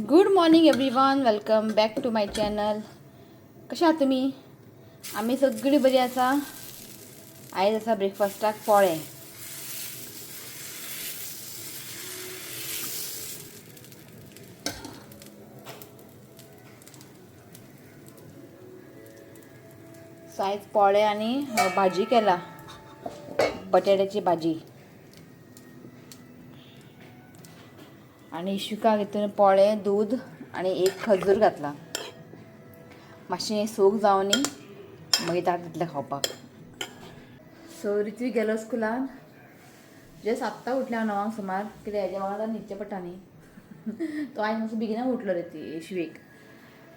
Good morning everyone, welcome back to my channel. कशें आहात तुमी? आमी सगळीं बरी आसा. आयज आसा ब्रेकफास्टाक पोळे. सो आयज पोळे आनी भाजी केला, बटाट्याची भाजी. आनी इशुकाक हितून पोळे, दूद आनी एक खजूर घातला. मातशें सूक जावनी मागीर ताका दितलें खावपाक. सो ऋत्विक गेलो स्कुलान. जस्ट आत्तां उठलें हांव 9 सुमार, कित्याक हेज्या वांगडा न्हिदचें पडटा न्ही. तो आयज मातसो बेगिना उठलो ऋत्विक शिवेक.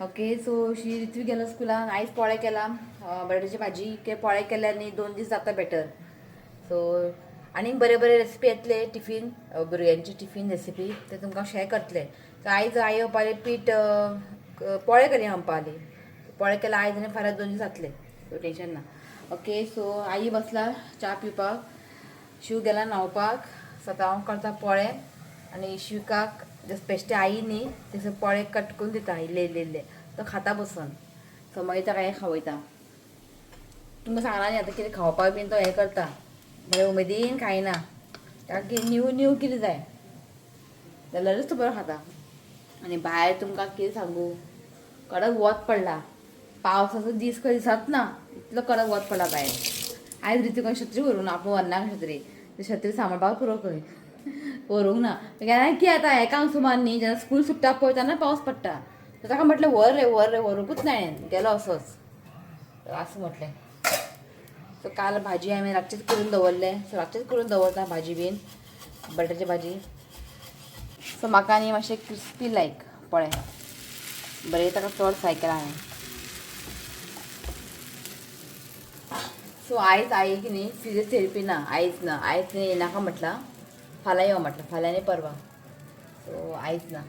ओके, सो शी ऋत्विक गेलो स्कुलान. आयज पोळे केला, बटाट्याची भाजी के पोळे केले न्ही 2 दीस जाता बेटर. सो आनीक बरे बरे रेसिपी येतले, टिफीन भुरग्यांची टिफीन रेसिपी ते तुमकां शेअर करतले. सो आयज आई म्हणपाली पीठ पोळे करी म्हणपाली, पोळे केला आयज आनी फाल्यां 2 दीस जातले, सो टेंशन ना. ओके, सो आई बसला च्या पिवपाक, शिव गेला न्हांवपाक. सो आतां हांव करता पोळे आनी शिवकाक जस्ट बेश्टे आई न्ही तशें पोळे कट करून दिता, इल्ले इल्ले इल्ले तो खाता बसून. सो मागीर ताका हें खावयता. तुमकां सांगला न्ही आतां कितें खावपाक बीन तो हें करता, बरें उमेदीन खायना, ताका न्यू न्यू कितें जाय जाल्यारच तो बरो खाता. आनी भायर तुमकां कितें सांगू, कडक वत पडला, पावसाचो दीस खंय दिसत ना, इतलो कडक वत पडला भायर. आयज ऋतुकान छत्री व्हरूंक ना, आपूण व्हरना छत्री, ती छत्री सांबाळपाक पुरो खंय व्हरूंक ना. केन्ना की आतां एकांक सुमार न्ही, जेन्ना स्कूल सुट्टा पळय तेन्ना पावस पडटा. ताका म्हटलें व्हर रे व्हर रे, व्हरूंकूच ना हांवें, गेलो असोच आसूं म्हटलें. सो काल भाजी हांवें रातचेच करून दवरलें, सो रातचेच करून दवरता भाजी बीन, बटाट्याची भाजी. सो म्हाका न्ही मातशें क्रिस्पी लायक पळय बरें ताका चड फ्राय केला हांवें. सो आयज आई की न्ही फिजियोथेरपी ना, आयज ना, आयज न्ही येनाका म्हटलां, फाल्यां यो म्हटलां, फाल्यां न्ही परवा. सो आयज ना,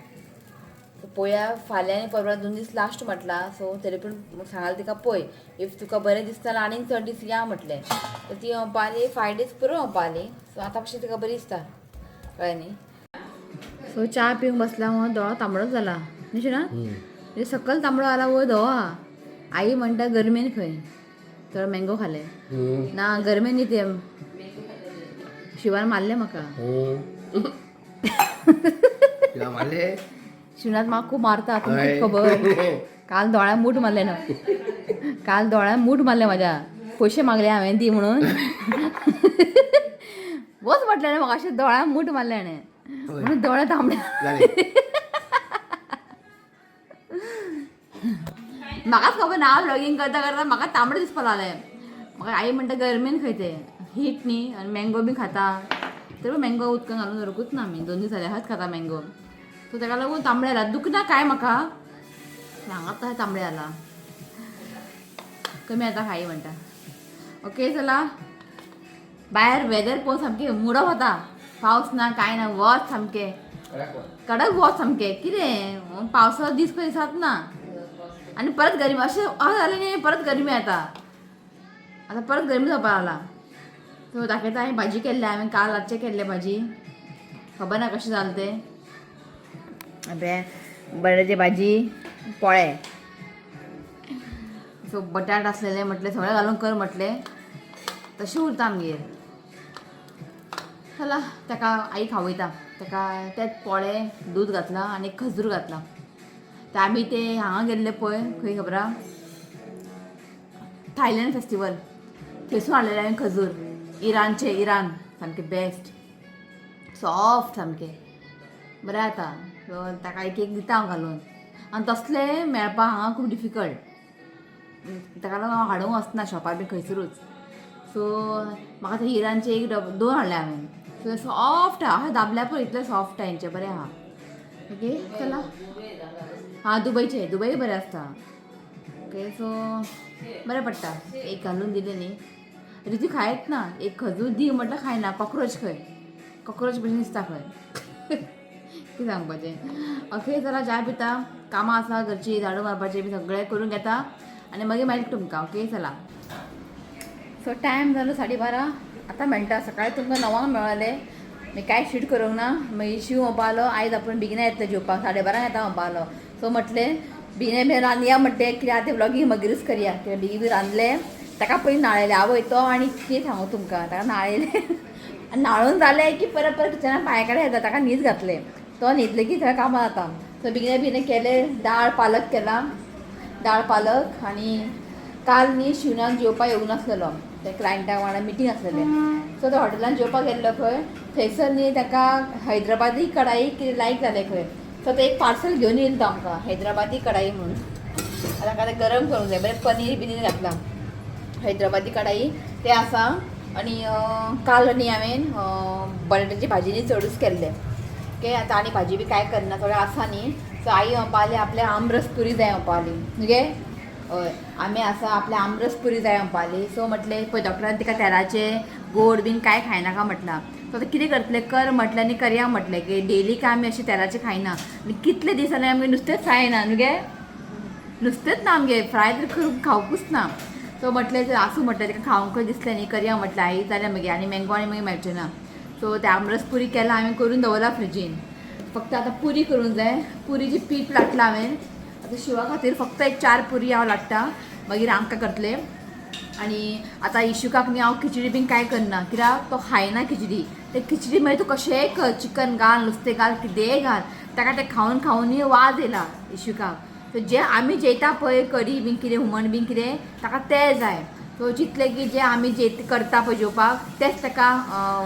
सो पळोवया फाल्यां आनी परवा 2 दीस लास्ट म्हटलां. सो तरी पूण सांगलें तिका पळय if तुका बरें दिसता जाल्यार आनीक चड दीस या म्हटलें. तर ती म्हणपाली 5 दीस पुरो म्हणपाली. सो आतां मातशी तिका बरी दिसता, कळ्ळें न्ही. सो च्या पिवंक बसला म्हणून दोळो तांबडोच जाला न्ही शिना, म्हणजे सकयल तांबडो जाला वयर धवो आहा. आई म्हणटा गरमेन खंय चड मँगो खाले ना, गरमेन न्ही ते शिवान मारले म्हाका. मारले शिवनाथ म्हाका खूब मारता, तुमकां खबर. काल दोळ्या मूठ मारले ना, काल दोळ्या मूठ मारले म्हाज्या, पयशे मागले हांवें दी म्हणून. वच म्हटलें म्हाका अशें दोळ्या मूठ मारले हाणें म्हणून दोळे तांबडे. म्हाकाच खबर ना, हांव ब्लॉगींग करता करता म्हाका तांबडे दिसपाक लागलें. म्हाका आई म्हणटा गरमेन खंय ते हीट न्ही, आनी मँगो बी खाता, तरी मँगो उदकान घालून दवरूंकूच ना आमी, 2 दीस जाले हाच खाता मँगो. सो ताका लागून तांबडे जाला, दुखना काय म्हाका हांगाच तशें तांबडे जाला, कमी आतां खाई म्हणटा. ओके चला, भायर वेदर पळोवन सामकें मूड ऑफ जाता, पावस ना काय ना, वत सामकें कडक वत सामकें, कितें पावसाचो दीस खंय दिसत ना. आनी परत गरमी अशें अशें जालें न्ही, परत गरमी येता, आतां परत गरमी जावपाक लागला. सो दाखयता हांवें भाजी केल्ले, हांवें काल रातचें केल्लें भाजी, खबर ना कशें जालें तें. बे बटाट्याची भाजी पोळे. सो बटाट आसलेले म्हटलें सगळें घालून कर म्हटलें, तशें उरता आमगेर. चला ताका आई खावयता, ताका तेच पोळे दूद घातलां आनी खजूर घातला. ते आमी ते हांगा गेल्ले पळय खंय खबर आहा, थायलंड फेस्टिवल, थंयसून हाडलेले हांवें खजूर, इराणचे, इराण सामके बेस्ट, सॉफ्ट सामके बरें जाता. सो ताका एक एक दिता हांव घालून, आनी तसले मेळपाक हांगा खूब डिफिकल्ट, ताका लागून हांव हाडूंक वचना शॉपार बी खंयसरूच. सो म्हाका ते इराणचे एक डब 2 हाडले हांवें. सो सॉफ्ट आहा, दाबल्या पळय इतले सॉफ्ट आहा हेंचे, बरें आहा. ओके चला, हां दुबयचे, दुबय बरें आसता. ओके सो बरें पडटा, एक घालून दिलें न्ही. रितू खायत ना, एक खजूर दी म्हटल्यार खायना, कॉक्रोच खंय, कॉक्रोच भशेन दिसता खंय, कितें सांगपाचें. ओके चला च्या पिता, कामां आसा घरची, झाडू मारपाचें बी सगळें करून घेता आनी मागीर मेळटा तुमकां. ओके चला, सो टायम जालो 12:30 आतां मेळटा. सकाळी तुमकां 9 मेळ्ळें, मागीर कांय शूट करूंक ना. मागीर शिव म्हणपालो आयज आपूण बेगिना येतलो जेवपाक, 12:30 येता म्हणपालो. सो म्हटलें बेगिना बेगीन रांदया म्हणटे, कित्याक आतां व्लॉगींग मागीरूच करया, कित्याक बेगीन बेगीन रांदलें. ताका पयलीं नाळयलें आवय तो, आनी कितें सांगू तुमकां, ताका नाळयलें आनी नाळून जालें की परत परत किचनान पांया कडेन येता, ताका न्हीद घातलें, तो न्हिदलें की थंय कामां जाता. सो बेगिना बेगिना केलें, दाळ पालक केला, दाळ पालक. आनी काल न्ही शिवनाक जेवपाक येवंक नासलेलो, ते क्लायंटा वांगडा मिटींग आसलेलें. सो तो हॉटेलान जेवपाक गेल्लो खंय, थंयसर न्ही ताका हैदराबादी कढाई कितें लायक जालें खंय. सो तो एक पार्सल घेवन येयलो तो आमकां, हैदराबादी कढाई म्हणून. आतां ताका तें गरम करूंक जाय, बरें पनीर बिनीर घातलां, हैदराबादी कढाई तें आसा. आनी काल न्ही हांवें बटाट्याची भाजी न्ही चडूच केल्लें. ओके, आतां आनी भाजी बी कांय करना, थोडें आसा न्ही. सो आई म्हणपाली आपल्या आमरस पुरी जाय म्हणपाली. ओके, हय आमी आसा आपल्या आमरस पुरी जाय म्हणपाली. सो म्हटलें पळय डॉक्टरान तिका तेलाचें गोड बीन कांय खायनाका म्हटलां. सो आतां कितें करतलें कर म्हटलें आनी करया म्हटलें की डेली काय आमी अशें तेलाचें खायना. आनी कितले दीस जाले आमगे नुस्तेंच फ्राय ना न्हू गे, नुस्तेंच ना आमगे फ्राय तर करून खावपूच ना. सो म्हटलें आसूं म्हटलें, ताका खावंक दिसलें न्ही करया म्हटलें. आई जालें मागीर आनी मँगो आनी मागीर मेळचें ना. सो तें आमरस पुरी केलां हांवें, करून दवरलां फ्रिजीन, फक्त आतां पुरी करूंक जाय. पुरीची पीठ लाटलां हांवें, आतां शिवा खातीर फक्त एक 4 पुरी हांव लाट्टा, मागीर आमकां करतलें. आनी आतां इशुकाक न्ही हांव खिचडी बीन कांय करना, कित्याक तो खायना खिचडी. ते खिचडी मागीर तूं कशेंय कर, चिकन घाल, नुस्तें घाल, कितेंय घाल, ताका तें खावन खावनूय वाज येयला इशुकाक. सो जें आमी जेयता पळय कडी बीन कितें हुमण बीन कितें, ताका तें जाय. सो चिंतलें की जें आमी जे करता पळय जेवपाक तेंच ताका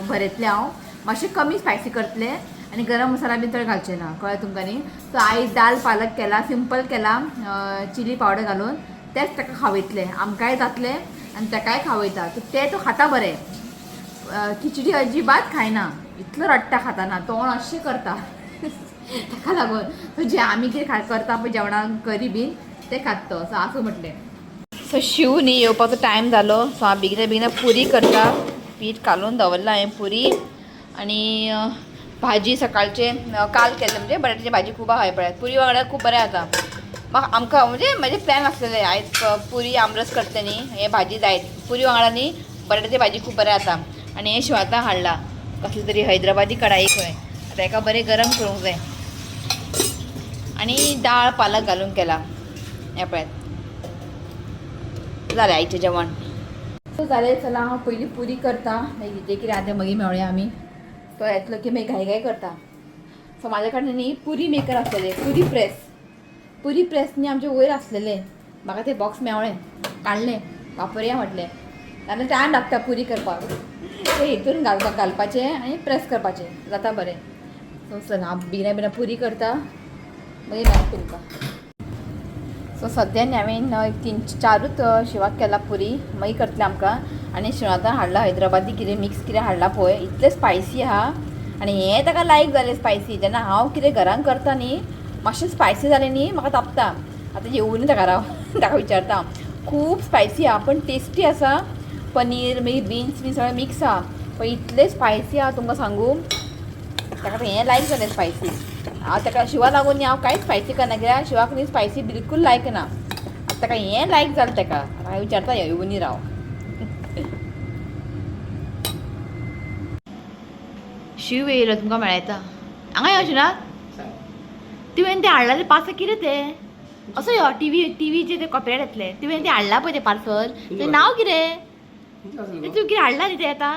भरयतलें हांव, मातशें कमी स्पायसी करतलें आनी गरम मसाला बीन चड घालचें ना, कळ्ळें तुमकां न्ही. सो आयज दाल पालक केला, सिंपल केला, चिली पावडर घालून, तेंच ताका खावयतलें, आमकांय जातलें आनी ताकाय खावयता. सो तें तो खाता बरें, खिचडी अजिबात खायना, इतलो रडटा खाताना, तोंड अशें करता ताका लागून. सो जें आमी कितें करता पळय जेवणाक करी बीन तें खात तो. सो आसूं म्हटलें. सो शिव न्ही येवपाचो टायम जालो. सो हांव बेगिना बेगिना पुरी करता, पीठ कालोवन दवरलां हांवें पुरी. आनी भाजी सकाळचें काल केल्लें, म्हणजे बटाट्याची भाजी खूब आहा पळय, पुरी वांगडा खूब बरें जाता. म्हाका आमकां म्हणजे म्हजे प्लॅन आसलेले आयज पुरी आमरस करतले न्ही, हे भाजी जायत पुरी वांगडा न्ही, बटाट्याची भाजी खूब बरें जाता. आनी हें शिवातां हाडलां कसली तरी हैदराबादी कढाई खंय, आतां हेका बरें गरम करूंक जाय. आनी दाळ पालक घालून केला, हें पळयात जालें आयचें जेवण. सो जालें, चला हांव पयलीं पुरी करता, मागीर जें कितें आहा तें मागीर मेळया आमी. तो येतलो की मागीर घाई घाई करता. सो म्हाज्या कडेन न्ही पुरी मेकर आसलेले, पुरी प्रेस, पुरी प्रेस न्ही आमचे वयर आसलेले, म्हाका ते बॉक्स मेवळें, काडलें, वापरया म्हटलें, नाल्यार टायम लागता पुरी करपाक. ते हितून घालपाक घालपाचें आनी प्रेस करपाचें, जाता बरें. सो चल हांव बेगिना बेगिना पुरी करता, मागीर मेळटा तुमकां. सो सद्या न्ही हांवें एक 3-4 शिवाक केला पुरी, मागीर करतलें आमकां. आनी शिवनाथान हाडला हैदराबादी कितें मिक्स कितें हाडला पळय, इतलें स्पायसी आहा आनी हें ताका लायक जालें स्पायसी. जेन्ना हांव कितें घरान करता न्ही मातशें स्पायसी जालें न्ही म्हाका तापता. आतां येवनूय ताका राव ताका विचारता, खूब स्पायसी आहा पण टेस्टी आसा. पनीर मागीर बीन्स बीन सगळें मिक्स आहा, पण इतलें स्पायसी आहा तुमकां सांगू, ताका हें लायक जालें स्पायसी. हांव ताका शिवा लागून न्ही हांव कांयच स्पायसी करना, कित्याक शिवाक न्ही स्पायसी बिलकूल लायक ना. आतां ताका हें लायक जालें, ताका हांव विचारता येवनी राव. शिव येयलो तुमकां मेळयता हांगा यो शिवनाथ. तुवें तें हाडलां तें पार्सल कितें तें, असो यो टिवी टिवीचेर तें कॉपीरायट येतलें. तुवें तें हाडलां पळय तें पार्सल, तें नांव कितें, तें तुवें कितें हाडलां न्ही तें आतां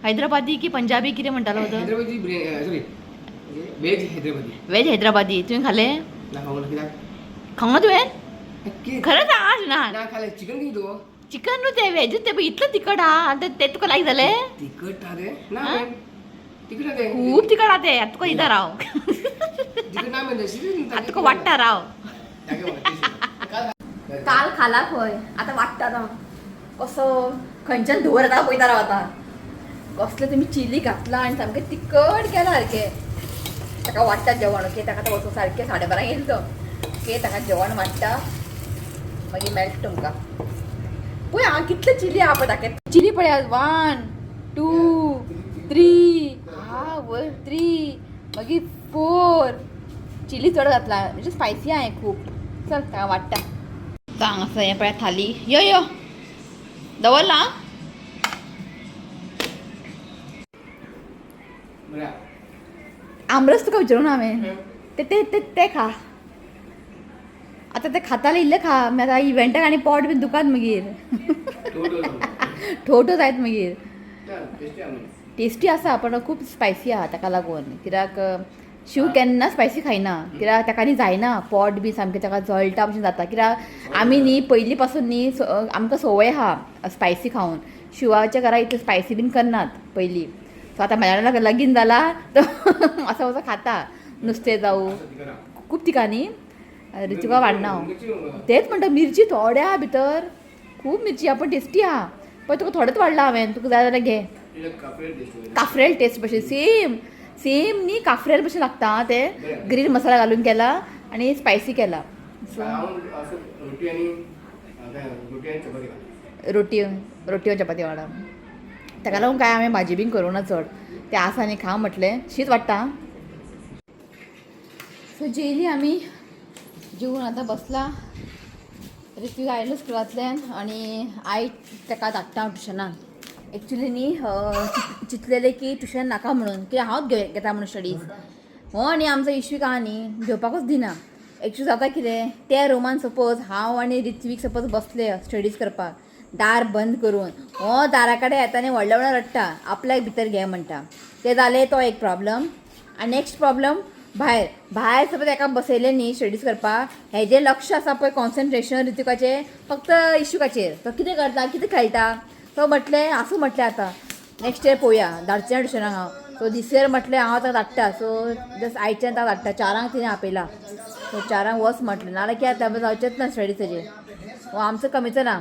हैदराबादी की पंजाबी कितें म्हणटालो तो, Hyderabadi sorry veg Hyderabadi, veg Hyderabadi तुवें खालें? ना खावंक ना, कित्याक खावंक ना तुवें? खरें सांग ना. ना खालें. चिकन कितें तुगो? चिकन न्हू तें, वेजूच तें, इतलें तिखट आहा आनी तें तुका लायक जालें? तिखट आहा तें ना, तिखट आहा तें, खूब तिखट आहा तें. आतां तुका दिता राव, तिखट ना म्हणजे आतां तुका वाडटा राव. काल खाला खंय, आतां वाडटा राव, कसो खंयच्यान धुंवर येता पळयता राव. आतां कसलें तुमी चिली घातलां आनी सामकें तिखट केलां सारकें. ताका वाडटा जेवण. ओके, ताका आतां वचूं सारकें 12:30 येयलो तो. ओके, ताका जेवण वाडटा, मागीर मेळटा तुमकां. पळय हांगा कितले चिली आहा पळय, ताका चिली पळयात, 1 2 3 हा वयर 3 मागीर 4 चिली चड घातला, म्हणजे स्पायसी आहा हें खूब. चल ताका वाडटा. हांगासर हें पळय थाली, यो यो दवरला. बरें. आमरस तुका विचारूं ना हांवें. ते ते ते ते खा आतां, ते खाताले इल्लें खा. मागीर आतां इव्हेंटाक आनी पोट बीन दुखात मागीर. ठोठो जायत मागीर. टेस्टी आसा पण खूब स्पायसी आहा ताका लागून, कित्याक शिव केन्ना स्पायसी खायना, कित्याक ताका न्ही जायना, पोट बी सामकें ताका जळटा भशेन जाता. कित्याक आमी न्ही पयलीं पासून न्ही आमकां संवय आहा स्पायसी खावन. शिवाच्या घरा इतलें स्पायसी बीन करनात पयलीं. सो आतां म्हाज्या लगीन जाला तो असो असो खाता नुस्तें जावं खूब ठिकाणी ऋतुका वाडना हांव. तेच म्हणटा, मिरची थोड्या आहा भितर, खूब मिरची आहा पण टेस्टी आहा. पळय, तुका थोडेंच वाडलां हांवें, तुका जाय जाल्यार घे. काफ्रेल टेस्ट भशेन, सेम सेम न्ही, काफ्रेल भशेन लागता आं. ते ग्रीन मसाला घालून केला आनी स्पायसी केला. सो रोटी आनी रोटी आनी चपाती घाल. रोटी, रोटी चपाती वांगडा. ताका लागून काय हांवें भाजी बीन करूं ना चड, तें आसा आनी खा म्हटलें. शीत वाडटा. सो जेयली आमी, जेवन आतां बसला. ऋत्वीक आयलो स्कुलांतल्यान आनी आई ताका धाडटा हांव ट्युशनाक. एक्चुली न्ही चिंतलेलें की ट्युशन नाका म्हणून, कित्याक हांवच घेता म्हणून स्टडीज. हो आनी आमचो इश्यूक आहा न्ही, घेवपाकूच दिना. एक्चुली जाता कितें, त्या रुमान सपोज हांव आनी ऋत्वीक सपोज बसले स्टडीज करपाक दार बंद करून, हो दारा कडेन येता आनी व्हडल्या व्हडल्या रडटा, आपल्याक भितर घे म्हणटा. तें जालें तो एक प्रॉब्लम. आनी नेक्स्ट प्रॉब्लम, भायर भायर सपोज एका बसयलें न्ही स्टडीज करपाक, हेजें लक्ष आसा पळय, कॉन्सन्ट्रेशन ऋतिकाचें फक्त इशुकाचेर, तो कितें करता, कितें खेळटा. सो म्हटलें आसूं म्हटलें, आतां नेक्स्ट इयर पळोवया, धाडचें ना ट्युशनाक हांव. सो दीस इयर म्हटलें हांव आतां धाडटा. सो जस्ट आयच्यान ताका धाडटा, 4 आंक तिणें आपयला. सो 4 आंक वच म्हटलें, नाल्यार कितें जाता, जावचेंच ना स्टडीज तेजें. हो आमचो कमीचो ना.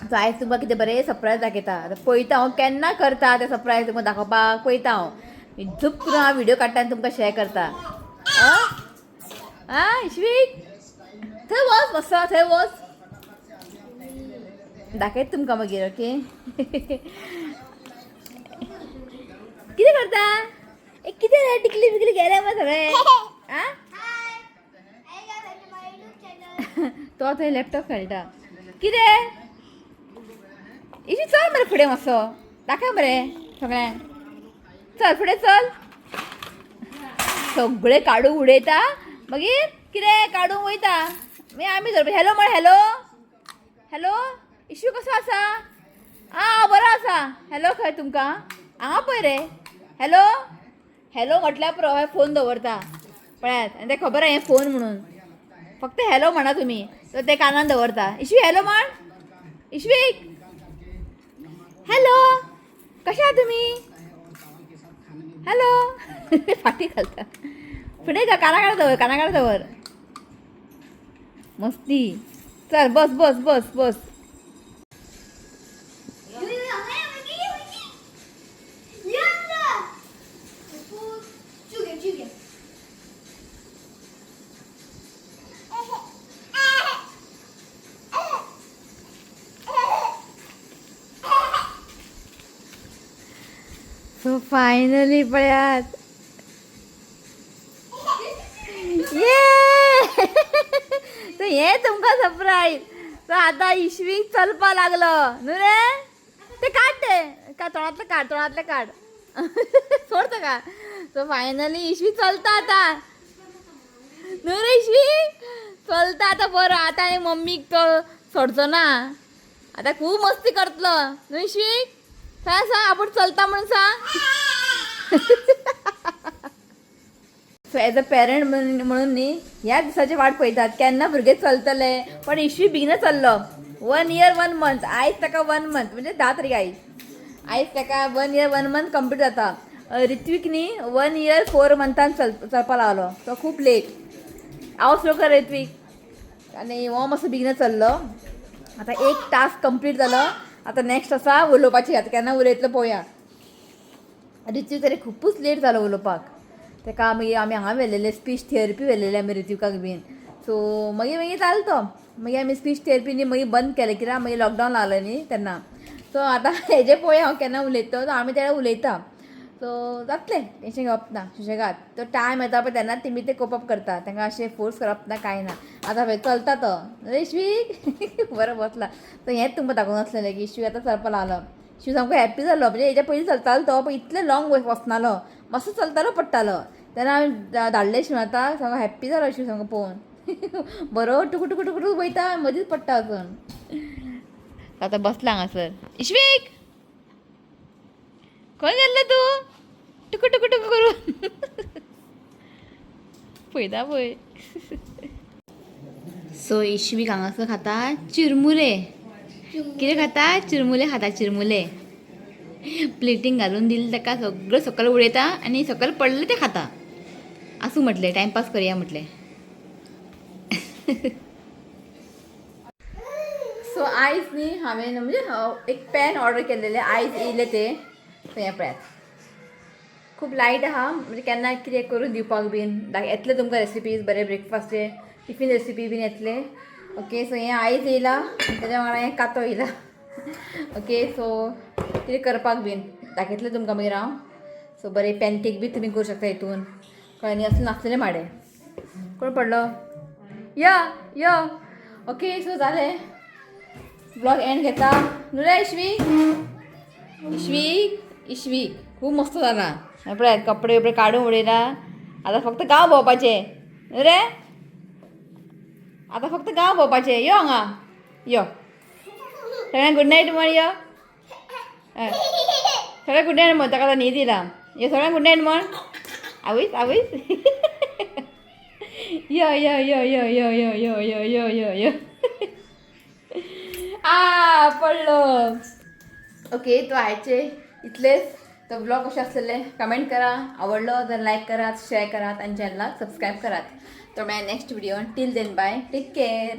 सो आयज तुमकां कितें बरें सरप्रायज दाखयता. आतां पळयता हांव केन्ना करता तें सरप्रायज तुमकां दाखोवपाक. पळयता हांव, झूप करून हांव व्हिडिओ काडटा आनी तुमकां शेअर करता. आं आं इश्वीक, थंय वच, बसता थंय वच, दाखयत तुमकां मागीर. ओके, कितें करता? ए, कितें रे, टिकली बिकली गेले मग सगळे आ. तो थंय लॅपटॉप खेळटा. कितें इशी, चल मरे फुडें मातसो दाखय मरे सगळ्यांक. चल फुडें चल. सगळे काडून उडयता, मागीर कितें काडूंक वयता, मागीर आमी धरपा. हॅलो म्हण, हॅलो हॅलो. इशू कसो आसा? आं, बरो आसा. हॅलो खंय तुमकां हांगा पळय रे. हॅलो हॅलो म्हटल्यार पुरो, हय फोन दवरता पळयात. आनी तें खबर आहा हें फोन म्हणून. फक्त हॅलो म्हणा तुमी तर ते कानान दवरता. इशवी, हॅलो म्हण. इश्वीक, हॅलो, कशे आहा तुमी? हॅलो. फाटी घालता फुडें का, काना काडा दवर, काना काडा दवर. मस्ती. चल बस बस बस बस. सो फायनली पळयात, ये तर हे तुमकां सरप्राईज. सो आतां इशवीक चलपा लागलो न्हू रे. ते काड, ते का तोंडातलें काड, तोंडातलें काड, सोड ताका. सो फायनली इशवी चलता आतां न्हू रे. इशवी चलता आतां बरो. आतां आनी मम्मीक तो सोडचो ना, आतां खूब मस्ती करतलो न्हू इशवीक. सांग सांग, आपूण चलता म्हणून सांग. सो एज अ पेरंट म्हणून म्हणून न्ही ह्या दिसाची वाट पळयतात, केन्ना भुरगे चलतले. पण इशवी बेगीनच चल्लो, 1 इयर 1 मंथ. आयज ताका 1 मंथ, म्हणजे 10 तारीख आयज. आयज ताका 1 इयर 1 मंथ कंप्लीट जाता. ऋत्वीक न्ही 1 इयर 4 मंथान चलपा लागलो, तो खूब लेट. हांव स्लो कर ऋत्वीक. आनी हो मातसो बेगीनच चल्लो. आतां एक टास्क कंप्लीट जालो, आतां नेक्स्ट आसा उलोवपाची. आतां केन्ना उलयतलो पळोवया. ऋत्वीक तरी खुपूच लेट जालो उलोवपाक. ताका मागीर आमी हांगा व्हेलेले, स्पीच थेरपी व्हेलेले आमी ऋत्विकाक बीन. सो मागीर मागीर जालो तो. मागीर आमी स्पीच थेरपी न्ही मागीर बंद केलें, कित्याक मागीर लॉकडावन लागलें न्ही तेन्ना. सो आतां हेजें पळोवया हांव केन्ना उलयता तो. आमी तेणें उलयता, सो जातलें, टेंशन घेवप ना, सुशेगाद. तो टायम येता पळय तेन्ना तेमी ते कोप अप करता. तांकां अशें फोर्स करप ना, कांय ना. आतां पळय चलता तो इश्वीक, बरो बसला. सो हेंच तुमकां दाखोवंक आसलेलें की इश्वीक आतां चलपा लागलो. शिव सामको हॅप्पी जालो. म्हणजे हेच्या पयलीं चलतालो तो, पण इतलें लॉंग वचनालो. मस्त चलतालो पडटालो. तेन्ना हांवें धाडलें शिव आतां सामको हॅप्पी जालो शिव सामको पळोवन. बरो टुकू टुकू टुकू टुकू वयता, मदींच पडटा वचून. आतां बसला हांगासर. इश्वीक खंय गेल्ले तूं टुकू टुकू टुकू करून? पळयता पळय. सो इश्वीक हांगासर खाता चिरमुले. कितें खाता? चिरमुले खाता. चिरमुले प्लेटींग घालून दिले ताका. सगळें सकयल उडयता आनी सकयल पडलें तें खाता. आसूं म्हटलें, टायमपास करया म्हटलें. सो आयज न्ही हांवें म्हणजे एक पॅन ऑर्डर केल्लेलें, आयज येयलें तें. सो हें पळयात, खूब लायट आहा. म्हणजे केन्ना कितें करून दिवपाक बीन येतलें तुमकां रेसिपीज बरे, ब्रेकफास्टचे टिफीन रेसिपी बीन येतले. ओके, सो हें आयज येयला, तेज्या वांगडा हें कातो येयला. ओके, सो कितें करपाक बीन दाखयतलें तुमकां मागीर हांव. सो बरें पॅनकेक बी तुमी करूं शकता हितून. कळ्ळें न्ही? असलें नासलेलें माडे कोण पडलो यो यो. ओके, सो जालें, ब्लॉग एंड घेता. नुरे इश्वी, इश्वी, इश्वी खूब मस्त जाला. पळयात, कपडे बिपडे काडून उडयला. आतां फक्त गांव भोंवपाचें रे. आतां फक्त गांव भोंवपाचें. यो हांगा यो. सगळ्यांक गुड नायट म्हण. यो. हय. सगळ्यांक गुड नायट म्हण. ताका आतां न्हीद येयला. यो, सगळ्यांक गुड नायट म्हण. आवयस आवयस. यो यो यो यो यो यो यो यो यो यो यो. आ पडलो. ओके, तो आयचे इतलेच. तो ब्लॉग कशें आसलेले कमेंट करा. आवडलो तर लायक करात, शेअर करात आनी चॅनलाक सबस्क्रायब करात. तो मेळ्ळा next video. Till then, bye, take care.